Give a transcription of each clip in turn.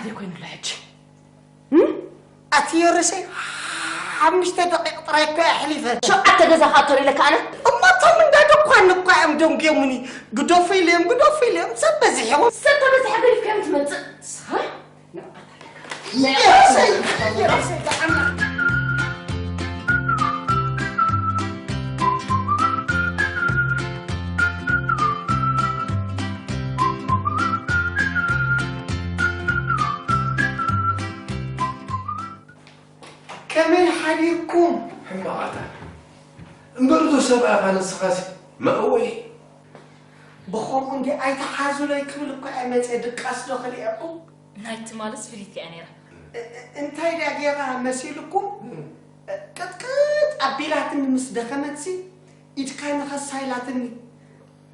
ዘይኮይኑሎ ሕጂ። እም? ኣቲ ዮርሰይ፣ ሓሙሽተ ደቂቕ ጥራይ እኮ ኣሕሊፈ። ሸውዓተ ገዛ ክኣቱ ኢለካ ኣነ። እሞ እቶም እንዳ ደኳን እኳ እዮም ደንጉዮምኒ። ግደፉ ኢለዮም፣ ግደፉ ኢለዮም። ሰብ በዚሕዎም። ሰብ ተበዚሐ ገዲፍካዮም ትመጽእ። ሰ-፣ ንዕቀት ኣለካ። ዮርሰይ፣ ዮርሰይ፣ ብኣምላኽ። ከመይ ሓዲርኩም? ሕማቓታ። እምበር ዶ ሰብኣኻ ንስኻሲ መእወይ? ብኸምኡ እንዲ ኣይትሓዙለይ ክብል እኮ እየ መፅየ ድቃስ ዶ ክልኤኩም? ናይ ትማልስ ፍሊት እያ ነይራ። እ-፣ እ-፣ እንታይ ድያ ገይራ መሲልኩም? እም። እ-፣ ቅጥቅጥ ኣቢላትኒ ምስ ደኸመትሲ ኢድካ ንኸሳ ኢላትኒ።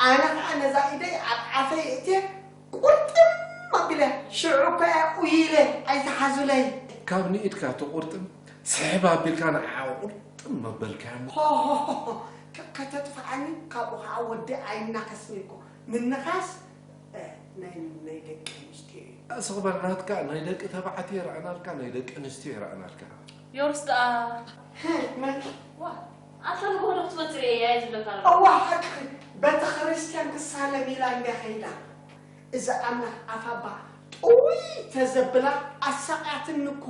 ኣነ ኸዓ ነዛ ኢደይ ኣብ ዓፈይ እትየ ቁርጥም ኣቢለ ሽዑ እኮ እየ ኡይ ኢለ ኣይትሓዙለይ። ካብ ንኢድካ ትቑርጥም ስሕብ ኣቢልካ ንዓኣ ቁርጥም መበልካያ እሞ። ሆ፣ ሆ፣ ሆ፣ ሆ። ከ-፣ ከተጥፍኣኒ ካብኡ ኸዓ ወዲ ኣይናኸስኒ እኮ። ምንኻስ፣ እ፣ ናይ፣ ናይ ደቂ ኣንስትዮ እዩ። ስቕ በል ናትካ ናይ ደቂ ተባዕትዮ ይረኣናልካ፣ ናይ ደቂ ኣንስትዮ ይረኣናልካ። ዮርስ ደኣ ህ፣ መን? ዋ፣ ኣታ ንግሆ ዶ ክትመጽእ ርእየ እየ ዝብለካ ኣለኹ። እዋ፣ ሓቅኺ። ቤተ ክርስቲያን ክሳለም ኢላ እንድያ ከይዳ። እዛ ኣምላኽ ኣፋባ ጥውይ ተዘብላ ኣሳቕያትኒ እኮ።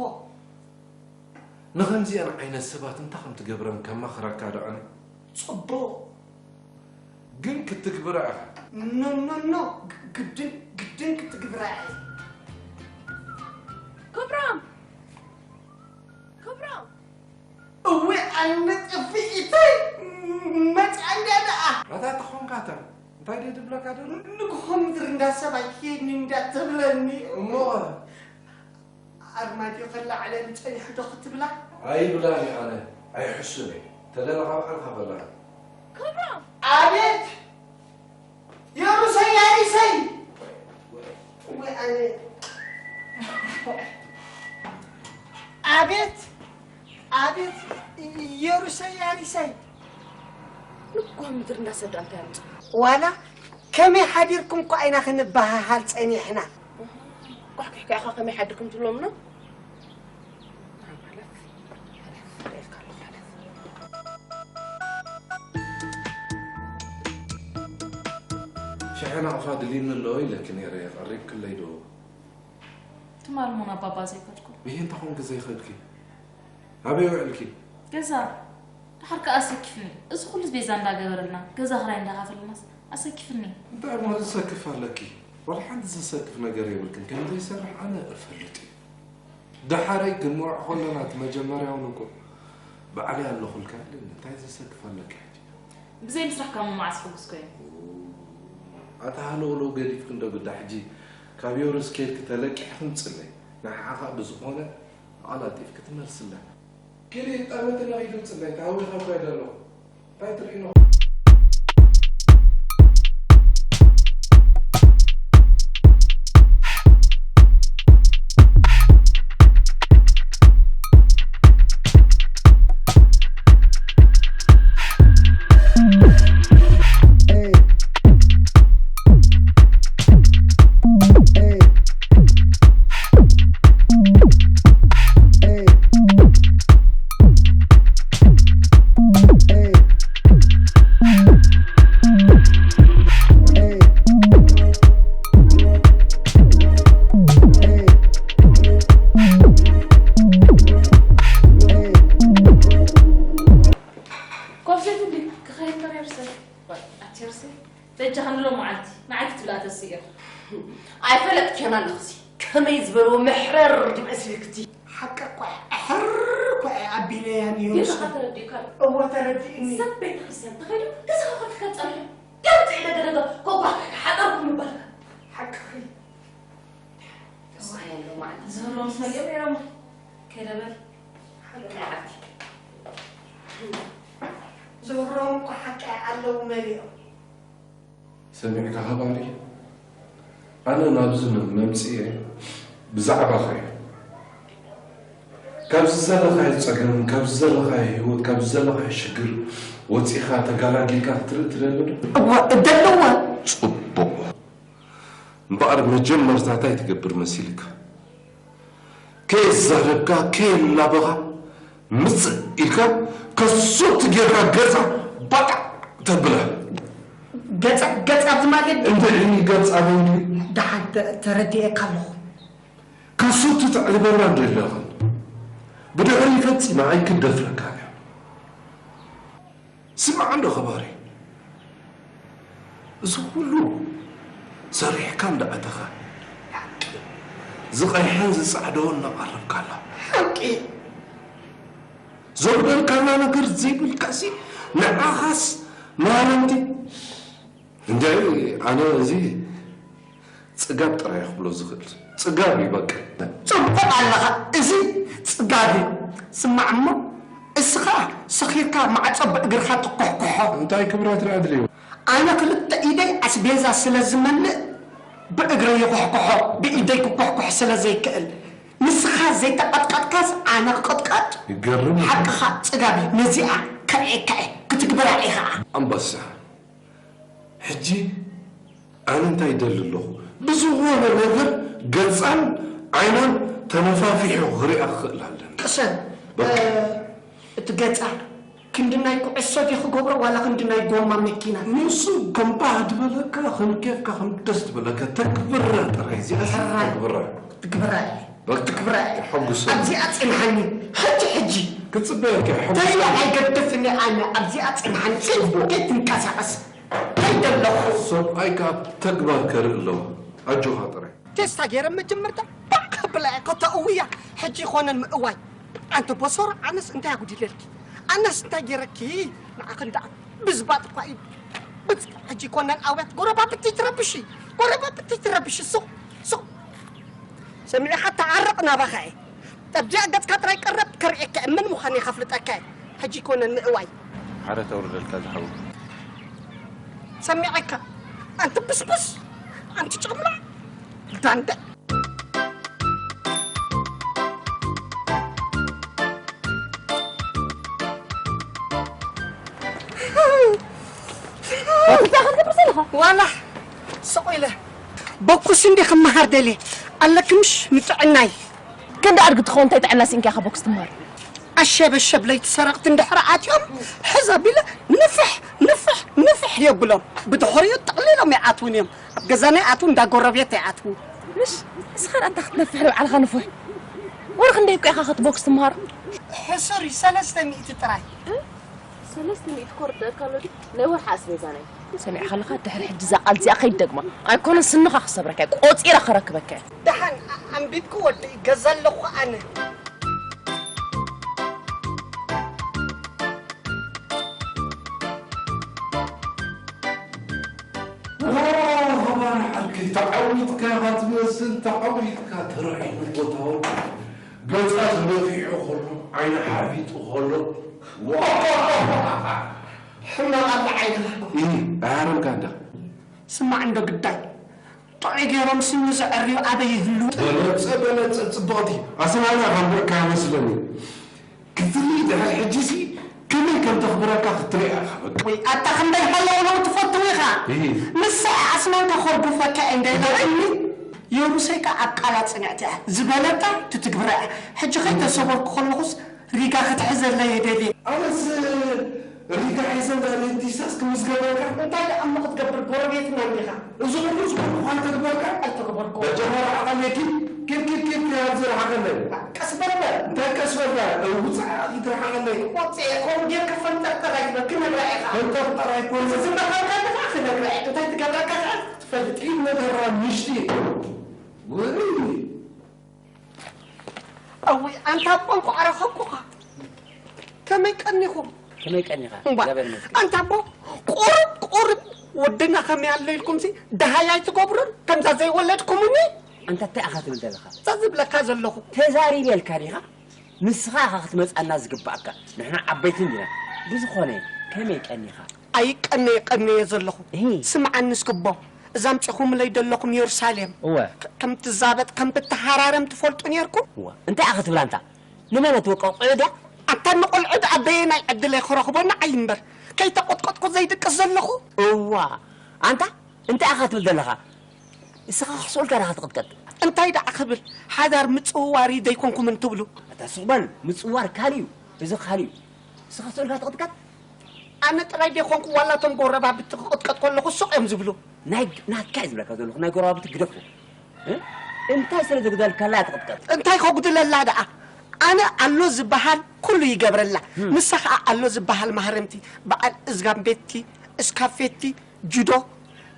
ንኸምዚኣን ዓይነት ሰባት እንታይ ከም ትገብረን ከማኽረካ ዶ ኣነ? ጽቡቕ። ግን ክትግብራ ኢኻ። ኖ፣ ኖ፣ ኖ። ግ-፣ ግድን፣ ግድን ክትግብራ እየ። ክብሮም! ክብሮም! እወ፣ ኣነ ጥፍኢተይ መጽኣ እንድያ ደኣ። ኣታ ተኾንካ እታ እንታይ ድየ ድብለካ ደሎ? ንግሆ ምድሪ እንዳ ሰብ ኣይትሄድኒ እንዳ ትብለኒ። እሞ? ኣርማድዮ ከላዕለኒ ጸኒሑ ዶ ክትብላ? ኣይብላን እየ ኣነ፣ ኣይሕሱን እየ። ተደለኻ ባዕልኻ በላ። ክብሮም! ኣቤት! የሩሰይ ያሪሰይ! ወይ ኣነ። ኣቤት! ኣቤት! የሩሰይ ያሪሰይ! ንግሆ ምድሪ እንዳሰዳ እንታይ ኣምጽእ? ዋላ ከመይ ሓዲርኩም እኮ ኢና ክንበሃሃል ጸኒሕና። ቋሕ ኪሕካ ኢኻ ከመይ ሓድርኩም ትብሎምና? ሽሐ ናቕፋ ድልዩኒ ኣለዎ ኢለኪ ነይረ፣ ቀሪብክለይ ዶ? ትማል እሞ ናብ ባባ ዘይከድኩ። ይሄ እንታይ ኮንኪ ዘይኸድኪ? ኣበይ ውዕልኪ? ገዛ። ደሓር ከኣ ኣሰኪፍኒ። እዚ ኩሉ ቤዛ እንዳገበረልና፣ ገዛ ክራይ እንዳኸፈለልናስ ኣሰኪፍኒ። እንታይ እሞ ዝሰክፍ ኣለኪ? ዋላ ሓንቲ ዘሰክፍ ነገር የብልክን። ከም ዘይሰርሕ ኣነ እፈልጥ እየ። ደሓረይ ክንምርዖ ከለና እቲ መጀመርያ እውን እኮ ባዕለይ ኣለኹልካ ኢለኒ። እንታይ ዘሰክፍ ኣለኪ ሕጂ? ብዘይ ምስራሕ ካብ መዓስ ሕጉስ ኮይኑ? ኣታ ሃለውለው ገዲፍኪ እንዶ ግዳ ሕጂ ካብ ዮርስ ኬድኪ ተለቂሕኪ ምጽለይ። ንዓኻ ብዝኾነ ኣቐላጢፍኪ ትመልስላ። ኪዲ ጠመተ ነኺዱ ጽለይ፣ ተሃዊኸ እኮ እየ ዘለኹ። እንታይ ትርእይኖ? ኮፍሴት እንዲ ክኸይድ ተሪርሰ ኣቲርሰ በጃ ክንሎ መዓልቲ ንዓይ ክትብላ ተስእዮ። ኣይፈለጥክዮን ኣለኽሲ ከመይ ዝበልዎ መሕረር ድምዒ ስልክቲ። ሓቂ እኳ እየ፣ ኣሕር እኳ እየ ኣቢለያ ነይሩ። ጌታኻ ተረዲኡካ ኣሎ። እወ ተረዲእኒ። ሰብ ቤተ ክርስቲያን ተኸይዱ ገዛኻ ከፊትካ ጸኒሑ ከምዚ ኢለ ገደጋ ኮኳ ሓጠርኩ ምባልካ። ሓቅኺ። ተስፋ የለ ማለት። ዝህሎም ሰሊኦም ነይሮም። ከይደ በል። ሓቂ ዓዲ። ዝህሮም እኮ ሓቂ ኣለዉ መሊኦም። ሰሚዕካ ከባሪ? ኣነ ናብዚ መምጽኤ ብዛዕባኻ እዩ። ካብዚ ዘለኻዮ ጸገም፣ ካብዚ ዘለኻዮ ህይወት፣ ካብዚ ዘለኻዮ ሽግር ወጺኻ ተጋላጊልካ ክትርኢ ትደሊ ዶ? እወ፣ እደሊ እወ። ጽቡቕ። እምበኣር መጀመርታ እንታይ ትገብር መሲልካ? ከየዛረብካ ከየላበኻ ምጽእ ኢልካ ከሱት ጌርካ ገጻ ባጣዕ ተብላ። ገጻ ገጻ ብማለት እንተ እኒ ገጻ በይኒ ደሓን ተ- ተረዲኤካ ኣለኹ። ከሱት ተዕልበና እንዶ ኣለኽን ብድሕሪ ፈጺማ ኣይክደፍረካ እያ። ስማዕ እንዶ ኸባሪ፣ እዚ ኩሉ ሰሪሕካ እንዳኣተኻ ዝቐይሐን ዝጸዓደወን እናቐረብካላ ሓቂ ዘጉደልካና ነገር ዘይብልካሲ ንዓኻስ መሃረምቲ እንደ ኣነ እዚ ጽጋብ ጥራይ ክብሎ ዝኽእል ጽጋብ እዩ በቃ። ጽቡቕ ኣለኻ፣ እዚ ጽጋብ እዩ። ስማዕ እሞ እስኻ ሰኺርካ ማዕጾ ብእግርኻ ትኩሕኩሖ። እንታይ ክብረት ኣድልዩ? ኣነ ክልተ ኢደይ ኣስቤዛ ስለ ዝመልእ ብእግረይ ይኹሕኩሖ፣ ብኢደይ ክኩሕኩሕ ስለ ዘይክእል። ንስኻ ዘይተቐጥቀጥካስ ኣነ ክቕጥቀጥ? ይገርም። ሓቅኻ ጽጋብ እዩ። ነዚኣ ከርኤካ እየ፣ ክትግብራ ኢኻ። ኣንበሳ ሕጂ ኣነ እንታይ ይደሊ ኣለኹ? ብዝኾነ ነገር ገጻን ዓይናን ተነፋፊሑ ክሪኣ ክኽእል ኣለኒ። ቅሰን በቃ። እቲ ገጻ ክንዲ ናይ ኩዕሶ ድዩ ክገብሮ ዋላ ክንዲ ናይ ጎማ መኪና? ንሱ ከም ባህ ዝበለካ ከም ኬፍካ ከም ደስ ዝበለካ ተግብራ ጥራይ እዚኣ ሕራይ። ተግብራ። ትግብራ እየ በቃ ትግብራ እየ። ተሐጉሶ። ኣብዚኣ ጽንሓኒ ሕጂ ሕጂ። ክጽበየካ እየ፣ ሕጉስ። ተይ ኣይገድፍኒ ኣነ ኣብዚኣ ጽንሓኒ ጽቡቅ። ከይትንቀሳቀስ። ከይደለኹ። ሰብኣይ ካብ ተግባር ከርኢ ኣለዎ። ኣጆኻ ጥራይ። ቴስታ ገይረ መጀመርታ ባዕ ከብላ እየ ከተእውያ ሕጂ ይኾነን ምእዋይ ኣንቲ ቦሶሮ ኣነስ እንታይ ኣጉዲለልኪ ኣነስ እንታይ ገይረኪ ንዓኽን ደኣ ብዝባጥ እኳ እዩ ብጽ ሕጂ ይኮነን ኣውያት ጎረባብቲ ትረብሺ ጎረባብቲ ትረብሺ ሱቕ ሱቕ ሰሚዕኻ ተዓረቕ ናባኻ እየ ጠብዚኣ ገጽካ ጥራይ ቀረብ ከርእየካ እየ መን ምዃነይ ከፍልጠካ እየ ሕጂ ይኮነን ምእዋይ ሓረ ተውርደልካ ዝሓወይ ሰሚዐካ ኣንቲ ብስብስ ኣንቲ ጨምላ ዳንደ ዋላ ስቕ ኢለ በኩስ እንዲ ክመሃር ደልየ ኣለክምሽ ንጥዕናይ ክንዲ ኣድጊ ትኸውን እንታይ ጥዕና ስኢንካ ኢኻ ቦክስ ትመሃር? ኣሸበሸብ ለይቲ ሰረቕቲ እንድሕር ኣትዮም ሕዝ ኣቢለ ንፍሕ ንፍሕ ንፍሕ የብሎም ብድሕሪኡ ጠቕሊሎም ይኣትዉን እዮም ኣብ ገዛና ይኣትዉ እንዳ ጎረቤት ይኣትዉ ምሽ ንስኻ ደኣ እንታይ ክትነፍሕ ንባዕልኻ ንፉሕ ወርኺ እንደ ይብቃ ኢኻ ከቲ ቦክስ ትመሃር? ሕሱር እዩ ሰለስተ ሚእቲ ጥራይ ሰለስተ ሚእቲ እኮ ርድኣካ ኣሎ ድዩ? ናይ ወርሒ ኣስቤዛ ናይ። ሰሚዕኻ ኣለኻ? ድሕሪ ሕጂ እዛ ቃል እዚኣ ከይትደግማ። ኣይኮነን ስንኻ ክሰብረካ እየ። ቆጺረ ከረክበካ እየ። ደሓን ኣንቢብኪ ወደይ ገዛ ኣለኹ ኣነ። ሮሆባን ዓርከይ ተዓዊትካ ኢኻ ትመስል ተዓዊትካ ተራዒኑ ቦታውን ገጻ ተነፊሑ ከሎ ዓይና ሓፊጡ ከሎ ሕማቕ ኣላ ዓይንኻ። እይ ኣይሃረምካ እንዳ። ስማዕ እንዶ ግዳይ ጥዑይ ገይሮም ስኒ ዘዐርዩ ኣበይ ይህልዉ? በለጸ በለጸ ጽብቕቲ ኣሰናና ካብ ብርካ መስለኒ። ክትርኢ ድሕሪ ሕጂሲ ከመይ ከም ተኽብረካ ክትርኢ ኢኻ በቃ። ወይ ኣታ ክንደይ ሃለውለው ትፈትው ኢኻ። እሂ። ንሳ ኣስናንካ ኮርጉፈካ እየ እንደ ኢላ እኒ የሩሰይ ከኣ ኣብ ቃላ ጽንዕቲ እያ። ዝበለታ ትትግብራ እያ። ሕጂ ከይተሰበርኩ ከለኹስ ሪጋ ክትሕዘለይ እየ ደልየ። ኣነስ ሪጋ ሒዘ እንዳ ደንቲሳስ ክምዝገበልካ። እንታይ ደኣ እሞ ክትገብር ጎረቤትና እንዲኻ። እዚ ኩሉ ዝኩሉ እኳ እንተግበርካ፣ ኣይተግበርኩ። በጃኻ ርሓቐለይ ኪድ፣ ኪድ፣ ኪድ፣ ኪድ፣ ኪድ፣ ኣብዚ ርሓቐለይ። ቀስ በል በል። እንታይ ቀስ በል በል? ውጻእ ኪድ ርሓቐለይ። ወጽኤ ከምኡ ጌርካ ፈንጠርጠር ኣይትበል፣ ክነግራ ኢኻ። ፈንጠርጠር ኣይኮነን። እዚ መኸርካ ኣለኻ ክነግራ እየ። እንታይ ትገብረካ ከኣ ክትፈልጥ። ኪድ ነገራ ምሽቲ። ወይ። እውይ ኣንታ ኣቦ እንኳዕ ረኸብኩኻ ከመይ ቀኒኹም ከመይ ቀኒኻ እምባ እግዚኣብሔር ይመስገን ኣንታ ኣቦ ቁሩብ ቁሩብ ወድና ከመይ ኣሎ ኢልኩምሲ ደሃይ ኣይትገብሩን ከምዛ ዘይወለድኩምኒ ኣንታ እንታይ ኢኻ ትብል ዘለኻ እዛ ዝብለካ ዘለኹ ተዛሪበልካ ዲኻ ንስኻ ኢኻ ክትመጽኣና ዝግባኣካ ንሕና ዓበይቲ እንዲና ብዝኾነ ከመይ ቀኒኻ ኣይቀነየ ቀነየ ዘለኹ። እሂ። ስምዓኒ እስኪ እቦ፣ እዛ ኣምጺኹምለይ ደለኹም የሩሳሌም እወ። ከም ትዛበጥ ከም ትተሃራረም ትፈልጡ ኔርኩም? እወ። እንታይ ኢኻ ክትብል ኣንታ? ንመን እያ ትወቅዕ? ቆልዑ ድያ? ኣንታ ንቖልዑ ደኣ በየናይ ዕድለይ ክረኽቦ ንዓይ እምበር ከይተቖጥቆጥኩ ዘይድቅስ ዘለኹ? እዋ። ኣንታ እንታይ ኢኻ ትብል ዘለኻ? ንስኻ ክሕስኡልካ ዲኻ ትቕጥቀጥ? እንታይ ደኣ ክብል፣ ሓዳር ምጽውዋር እዩ ዘይኮንኩምን ትብሉ? ኣታ ስቕ በል፣ ምጽዋር ካልእ እዩ፣ እዚ ካልእ እዩ። ንስኻ ስእልካ ትቕጥቀጥ? ኣነ ጥራይ ደይኮንኩ ዋላ እቶም ጎረባብቲ ክቕጥቀጥ ከለኹ ስቕ እዮም ዝብሉ። ናይ ናትካ እዩ ዝብለካ ዘለኹ፣ ናይ ጎረባብቲ ግደፎ። እ? እንታይ ስለ ዘጉደልካላ እያ ትቕጥቀጥ? እንታይ ከጉድለላ ደኣ? ኣነ ኣሎ ዝበሃል ኩሉ ይገብረላ። ንሳ ኸኣ ኣሎ ዝበሃል ማህረምቲ፣ በዓል እዝጋምቤቲ፣ እስካፌቲ፣ ጁዶ፣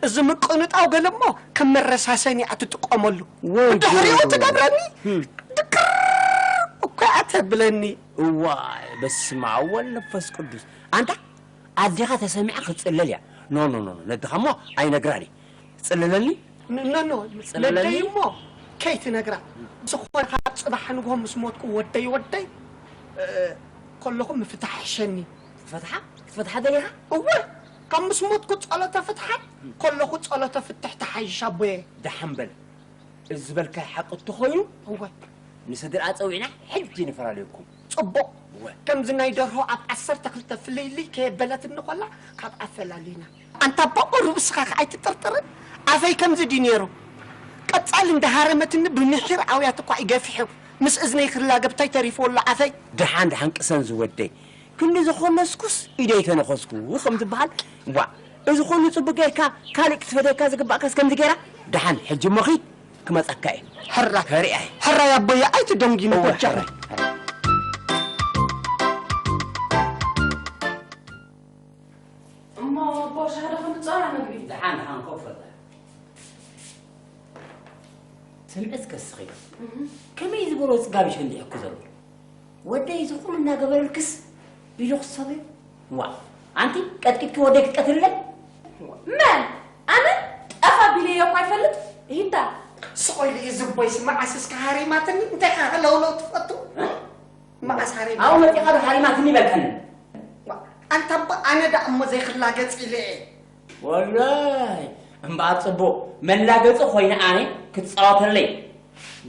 እዚ ምቅንጣው ገለ እሞ ከም መረሳሰኒ እያ ትጥቀመሉ። ወይ ብድሕሪኡ ጉድ። ትገብረኒ፣ ድክር እኮ እያ ተብለኒ። እዋይ፣ በስመ ኣብ ወወልድ ወመንፈስ ቅዱስ። ኣንታ ኣዴኻ ተሰሚዓ ክትጽለል እያ። ኖ፣ ኖ፣ ኖ፣ ኖ፣ ነድኻ እሞ ኣይነግራን እየ። ትጽለለኒ? ኖ፣ ኖ፣ ኖ፣ ጽለለኒ? ነደይ እሞ ከይትነግራ። ዝኾነ ካብ ጽባሕ ንግሆ ምስ ሞትኩ ወደይ፣ ወደይ፣ እ፣ ከለኹ ምፍታሕ ይሕሸኒ። ክትፈትሓ? ክትፈትሓ ደሊኻ? እወ፣ ካብ ምስ ሞትኩ ጸሎተ ፍትሓት ከለኹ ጸሎተ ፍትሕ ተሓይሽ ኣቦየ። ደሓን በል። እዚ ዝበልካዮ ሓቂ እንተኾይኑ፣ እወ። ንስድርኣ ጸዊዕና ሕጂ ንፈላለየኩም። ጽቡቕ። እወ። ከምዚ ናይ ደርሆ ኣብ ዓሰርተ ክልተ ፍልይልይ ከየበለትኒ ከላ ካብ ኣፈላልዩና። ኣንታ ብቑሩብ እስኻ ከ ኣይትጥርጥርን? ኣፈይ ከምዚ ድዩ ነይሩ? ቀጻሊ እንዳሃረመትኒ ብምሒር ኣውያት እኳ ይገፍሑ። ምስ እዝነይ ክላገብ እንታይ ተሪፍዎ ኣሎ ኣፈይ? ደሓን ደሓን ቅሰን ዝወደይ። ክንዲ ዝኾነስኩስ ኢደይ ተነኸስኩ ከም ዝበሃል። ዋ፣ እዚ ኾኑ ጽቡቕ ጌርካ ካልእ ክትፈደካ ዝግባእካስ ከምዚ ጌራ? ደሓን ሕጂ እሞ ኺድ። ክመጸካ እየ። ሕራይ። ከሪኣ እየ። ሕራይ ኣቦየ፣ ኣይትደንጊኑ እወ፣ በጃኹም። ሕራይ፣ ሕራይ። እሞ ኣቦ፣ ሻሂ ዶ ክንጻወት ምግቢ? ደሓን፣ ደሓን፣ ኮፍ በል። ስምዒ እስከ እስኺ። እህ። ከመይ ዝበሎ ጽጋብ ይሸንዲሐኩ ዘሎ? ወደይ እዚ ኩሉ እናገበረልክስ ኢሉ ክሰብዮ? ዋ፣ ኣንቲ ቀጥቂጥኪ ወደይ ክትቀትልለይ? መን? ኣነ? ጠፍ ኣቢለዮ እኳ ይፈልጥ? ይታ። ስቕ ኢሉ እዩ ዝቦይስ፣ መዓስ እስከ ሃሪማትኒ? እንታይ ከ ለውለው ትፈቱ? እ? መዓስ ሃሪማ? ኣብኡ መጺኻ ዶ ሃሪማትኒ በልካኒ? ዋ፣ ኣንታ እባ ኣነ ደኣ እሞ ዘይክላገጽ ኢለ እየ። ወላይ፣ እምበኣር ጽቡቕ መላገጺ ኮይነ ኣነ ክትጻወተለይ።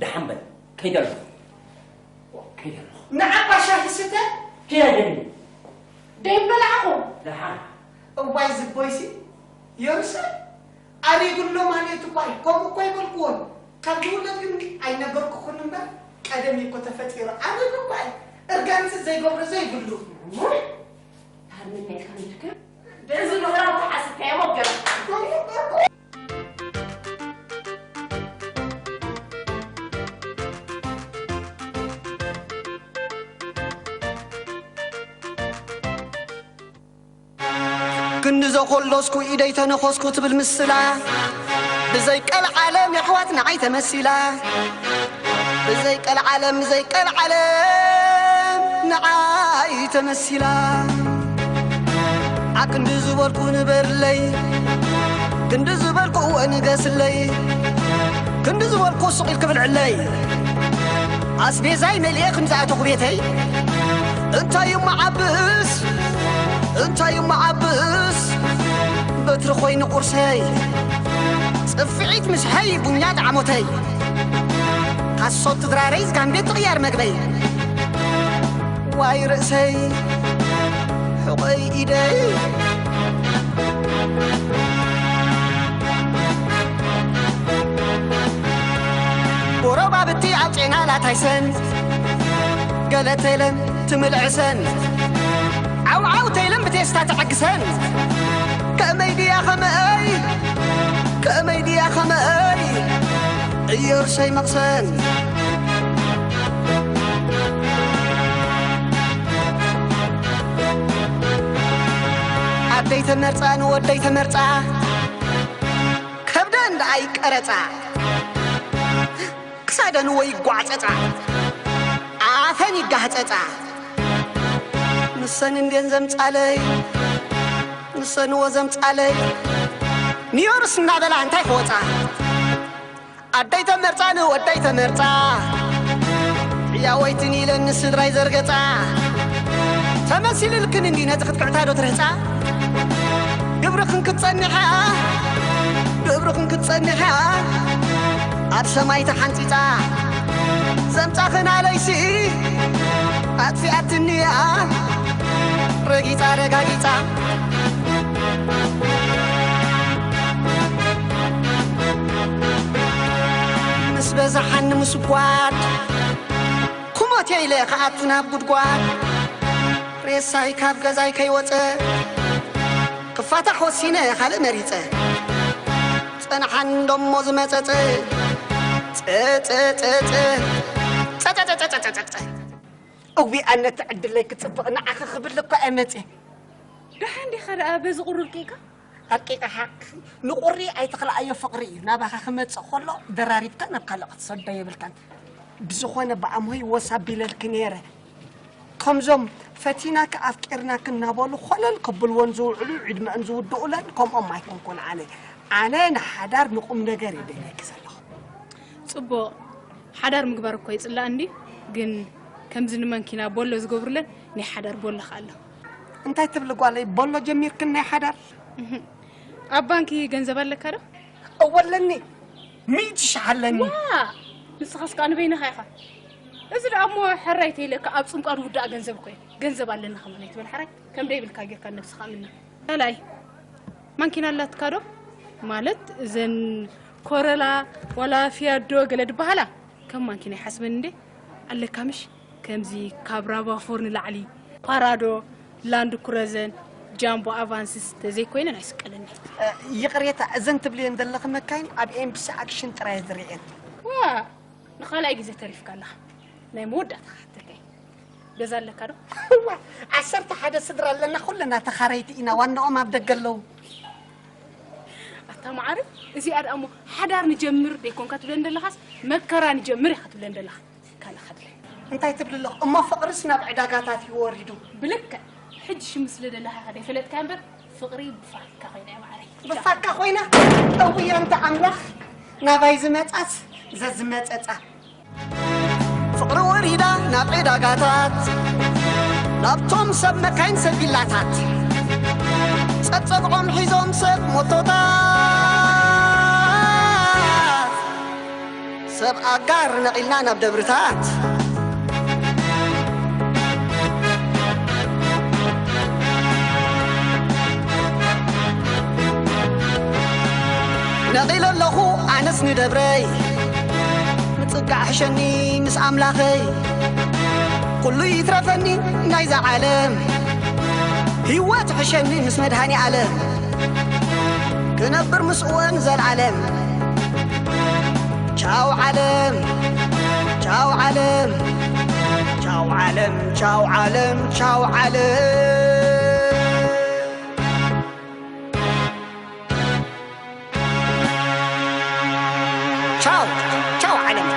ደሓን በል፣ ከይደ ኣለኹ። ከይደ ኣለኹ። ንዓባ ሻሂ ስተ። ከይደ ደሊ። ደይም በላዕኹ። ደሓን። እዋይ ዝቦይሲ፣ የሩሳሌም፣ ኣሪጉሎ ማለት እኳ እዩ። ከምኡ እኮ ኣይበልኩዎን። ካብ ዝውለድ ግን ኣይነገርኩኹን እምበር፣ ቀደም እዩ እኮ ተፈጢሩ። ኣሪጉ እኳ እዩ። እርጋንሲ ዘይገብሮ ዘይብሉ። እሙይ፣ ሃርምና ኢልካ ነይርካ። እዚ ምዕራብ ተሓስብካዮ እሞ ገና። ክንዲ ዘኾለስኩ ኢደይ ተነኸስኩ ትብል ምስላ፣ ብዘይ ቀልዓለም የሕዋት ንዓይ ተመሲላ። ብዘይ ቀልዓለም፣ ብዘይ ቀልዓለም ንዓይ ተመሲላ። ኣክንዲ ዝበልኩ ንበርለይ፣ ክንዲ ዝበልኩ እወ ንገስለይ፣ ክንዲ ዝበልኩ ሱቕ ኢልኪ ብልዕለይ። ኣስቤዛይ መሊኤ ከም ዝኣተኹ ቤተይ፣ እንታይ እሞ ዓብስ፣ እንታይ እሞ ዓብስ፣ በትሪ ኮይኑ ቁርሰይ፣ ጽፍዒት ምሽሐይ ቡኛ ጣዕሞተይ። ካሶት ድራረይ ዝጋምቤት ትቕያር መግበይ። ዋይ ርእሰይ፣ ሕቖይ ኢደይ። ጎረባብቲ ኣብ ጨና ላታይሰን፣ ገለ ተይለን ትምልዕሰን። ዓው ዓው ተይለን ብቴስታ ተዐግሰን። ከመይ ድያ ከመይ፣ ከመይ ድያ ከመይ፣ እየሩሰይ መቕሰን። ኣደይ ተመርጻ ንወደይ ተመርጻ፣ ከብደን ደኣ ይቀረጻ። ክሳደን ወይ ይጓዕጸጻ፣ ኣፈን ይጋህጸጻ። ንሰን እንዴን ዘምጻለይ፣ ንሰን ወ ዘምጻለይ፣ ንዮርስ እናበላ እንታይ ክወጻ? ኣደይ ተመርጻ ንወደይ ተመርጻ፣ ሕያወይትን ኢለን ንስድራይ ዘርገጻ። ተመሲልልክን እንዲ ነቲ ክትክዕታ ዶ ትርህጻ? ግብርኽን ክትጸኒሓ፣ ግብርኽን ክትጸኒሓ፣ ኣብ ሰማይ ተሓንጺጻ። ዘምጻኽን ኣለይሲ፣ ኣጥፊኣትንያ፣ ረጊጻ ረጋጊጻ። ምስ ዝሓኒ ምስጓድ፣ ክሞት እየ ኢለ ክኣቱ ናብ ጉድጓድ፣ ሬሳይ ካብ ገዛይ ከይወፀ፣ ክፋታሕ ወሲነ ካልእ መሪፀ። ጸንሓን ደሞ ዝመጸጸ። ጸጸጸጸ። ጸጸጸጸጸጸጸ። እዊ፣ ኣነ እቲ ዕድለይ ክጽብቕ ንዓኺ ክብል እኮ እየ መጽየ። ደሓን ዲኻ ደኣ በዚ ቁሪ ኣርቂቕካ? ኣርቂቐኻ? ንቁሪ ኣይትኽልኣዮ፣ ፍቕሪ እዩ። ናባኻ ክመጽእ ከሎ ደራሪብካ ናብ ካልእ ክትሰዶ የብልካን። ብዝኾነ ብኣምሆይ ወስ ኣቢለልኪ ነይረ። ከምዞም ፈቲናኪ ኣፍቂርናኪ እናበሉ ኮለል ከብልወን ዝውዕሉ፣ ዕድመአን ዝውድኡለን ከምኦም ኣይኮንኩን ኣነ። ኣነ ንሓዳር ንቁም ነገር እየ ደልየኪ ዘለኹ። ጽቡቕ፣ ሓዳር ምግባር እኮ ይጽላእ እንዲ፣ ግን ከምዚ ንመንኪና ቦሎ ዝገብሩለን ናይ ሓዳር ቦሎ ከኣ ኣሎ። እንታይ ትብሊ ጓለይ፣ ቦሎ ጀሚርክን ናይ ሓዳር? እህ። ኣብ ባንኪ ገንዘብ ኣለካ ዶ? እወ ኣለኒ፣ ሚእቲ ሽሕ ኣለኒ። ዋ! ንስኻስ ከኣ ንበይንኻ ኢኻ። እዚ ደኣ እሞ ሕራይ ተይለካ ኣብ ጽንቋር ውዳእ ገንዘብ እኮ እዩ። ገንዘብ ኣለኒ ከማን ኣይትበል ሕራይ። ከም ደይብልካ ጌርካ ነብስኻ ኣምና። ካልኣይ፣ ማንኪና ኣላትካ ዶ? ማለት እዘን ኮረላ ዋላ ፊያዶ ገለ ድበሃላ ከም ማንኪና ይሓስበን እንዴ? ኣለካ ምሽ? ከምዚ ካብ ራቫ ፎር ንላዕሊ ፓራዶ፣ ላንድ ክሩዘን፣ ጃምቦ ኣቫንስስ ተዘይኮይነን ኣይስቀለኒ። እ፣ ይቕሬታ፣ እዘን ትብልየን ዘለኺ መካይን ኣብ ኤምቢሲ ኣክሽን ጥራይ ዝርእየን። ዋ፣ ንኻልኣይ ግዜ ተሪፍካ ኣለኻ። ናይ መወዳእታ ክሓተካ እየ። ገዛ ኣለካ ዶ? እዋ፣ ዓሰርተ ሓደ ስድራ ኣለና፣ ኩልና ተኻረይቲ ኢና፣ ዋናኦም ኣብ ደገ ኣለዉ። ኣታ መዓረይ፣ እዚኣ ደኣ እሞ ሓዳር ንጀምር ደይኮንካ ትብለን ዘለኻስ መከራ ንጀምር ኢኻ ትብለን ዘለኻ። ካልእ ከድለ። እንታይ ትብሊ ኣለኹ? እሞ ፍቕርስ ናብ ዕዳጋታት እዩ ወሪዱ። ብልክዕ። ሕጂ ሽም ስለ ደለኻ ኢኻ ደይፈለጥካዮ እምበር፣ ፍቕሪ ብፋካ ኮይና እያ መዓረይ። ብፋካ ኮይና? እውይ ኣንታ ኣምላኽ፣ ናባይ ዝመጻስ ዘዝመጸጻ። ፍቕሪ ወሪዳ ናብ ዕዳጋታት፣ ናብቶም ሰብ መካይን ሰብ ቪላታት፣ ጸጸብዖም ሒዞም ሰብ ሞቶታት፣ ሰብ ኣጋር ነቒልና ናብ ደብርታት። ነቒለ ኣለኹ ኣነስ ንደብረይ፣ ምጽጋዕ ሕሸኒ ምስ ኣምላኸይ። ኩሉ ይትረፈኒ ናይዛ ዓለም፣ ህይወት ሕሸኒ ምስ መድሃኒ ኣለም። ክነብር ምስኡ ንዘልኣለም። ቻው ዓለም፣ ቻው ዓለም፣ ቻው ዓለም፣ ቻው ዓለም፣ ቻው ዓለም። ቻው፣ ቻው ዓለም።